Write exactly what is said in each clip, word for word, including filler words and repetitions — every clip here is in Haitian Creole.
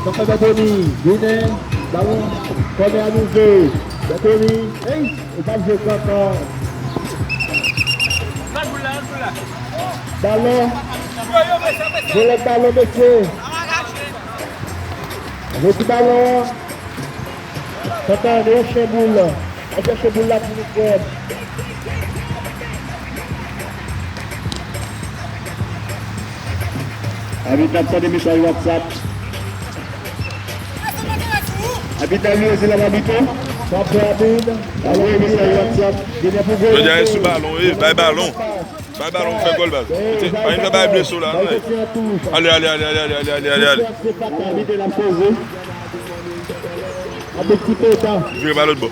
Kòmè Bètoni, Ginen, balon, kòmè a nouvo. Bètoni, ey, ou pa jwe kankan. Balon, volè balon, mesye. Reti balon an. Tantan, yon chen boul. Al chèche boul la pou nou, frè m. Abit ap tande mesaj WhatsApp. Abit ap vire sila abit ou. Sa fè Abit. Al voye mesaj WhatsApp. Jodi a, e sou balon, e, bay balon. Bay balon, fè gòl, baz. Pa vin fè bay bleso la, non. Ale, ale, ale, ale, ale, ale, ale, ale, ale. Abit ki peta. Vire pa lòt bò.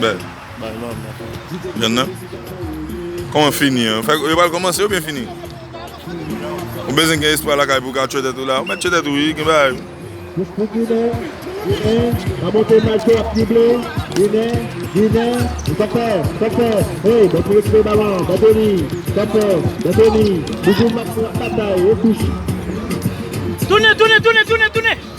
Bèl. Jwenn nan. Kòman fini an? Fè, yo pral kòmanse oubyen fini? Ou bezwen gen espwa lakay pou w ka tchwe tèt ou la. Ou mèt tchwe tèt ou, wi, gen bagay. Pou Ginen, Ginen, pa monte mal, tou ap drible. Ginen, Ginen, ou pa fè, ou pa fè. Hey, bon, pou rekipere balon, Bètoni, pa fè, Bètoni, Boujou Max, batay, e touch. Tounen, tounen, tounen, tounen, tounen.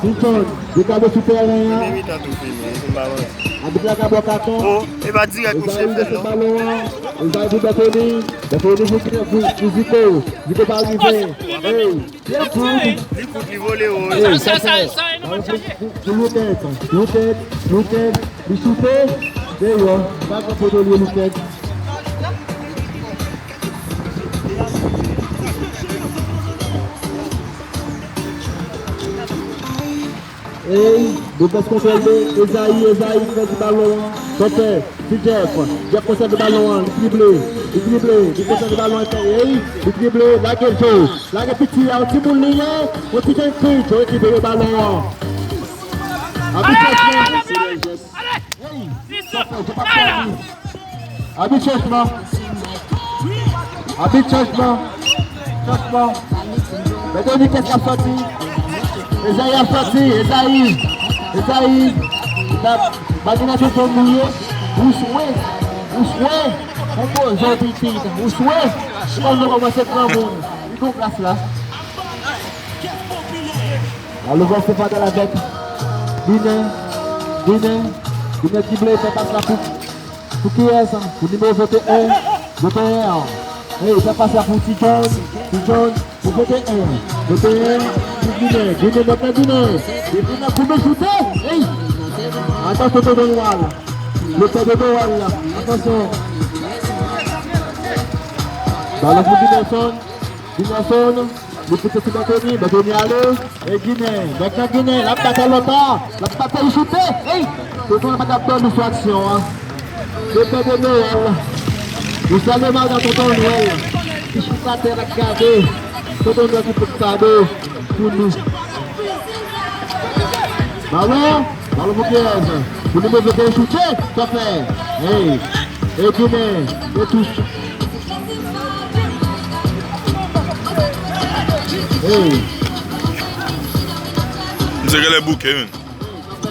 Sinson, li kado sou tèren an. Premye mitan tou fini, li fin balon. Abit la ka bò katon. Oh, e pa dirèk, misye fè l, non? Balon an. Ezayi pou Bètoni. Bètoni pou, pou, pou Ziko. Ziko pa rive. Hey, byen kout. Li kout, li vole wo. Hey, sa, sa, sa, sa, sa, nou pa chaje. Pou, pou Loutèt. Loutèt, Loutèt, li choute. Deyò. Pa gen poto li Loutèt. Ey, defans kontwòl de Ezayi, Ezayi pèdi balon an. Kòfè, ti Jeff, Jeff konsève balon an, li drible, li drible, li konsève balon an, ey, li drible, lage Joe, lage piti a, yon timoun li ye, yon ti jenn fi, Joe rekipere balon an. Abit chèch lan. Ey, kòfè, Joe pa pèdi. Abit chanjman. Abit chanjman. Chanjman. Bètoni, kès k ap sòti? Ezayi ap sòti. Ezayi. Ezayi. Bagay nan tonton nou ye. Ou swe. Ou swe. Ou poze pitit. Ou swe. Ou konn nou kòmanse granmoun. Li gon gras la. Alò, bon, se fatal avèk Ginen. Ginen. Ginen drible, fè pas la pou Pou kiyès? Pou nimewo venteyen. Venteyen. Ey, fè pas la pou Ti John. Ti John, pou venteyen. Venteyen, pou Ginen. Ginen, mèt nan Ginen. Ginen, koube choute. Ey! Atansyon, Tonton Nwèl. Lopè Tonton Nwèl la. Atansyon. Balon pou Ginerson. Ginerson. Li pouse sou Bètoni, Bètoni ale. E Ginen, nèg nan Ginen, l ap batay lontan. L ap batay, li choute. Ey! Tonton Nwèl pa t ap dòmi sou aksyon an. Lopè de Nwèl. Li salye madan Tonton Nwèl. Li chita atè, l ap gade. Tonton Nwèl ki pot kado pou nou. Balon, balon pou Giyèz. Pou nimewo venteyen choute. Sa fè. Ey! E Ginen, e touch. Hey. Misye genlè bouke, menm.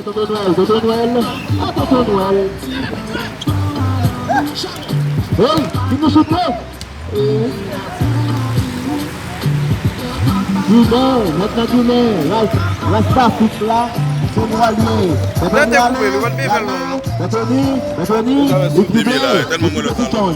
Tonton Nwèl, Tonton Nwèl. Ah, Tonton Nwèl. Hey, ki nou choute. Ginen, nèg nan Ginen. Ras, Rasta Fik la. Se nou alye. Bètoni ale. Bètoni, Bètoni, li drible. Li pou Ti John.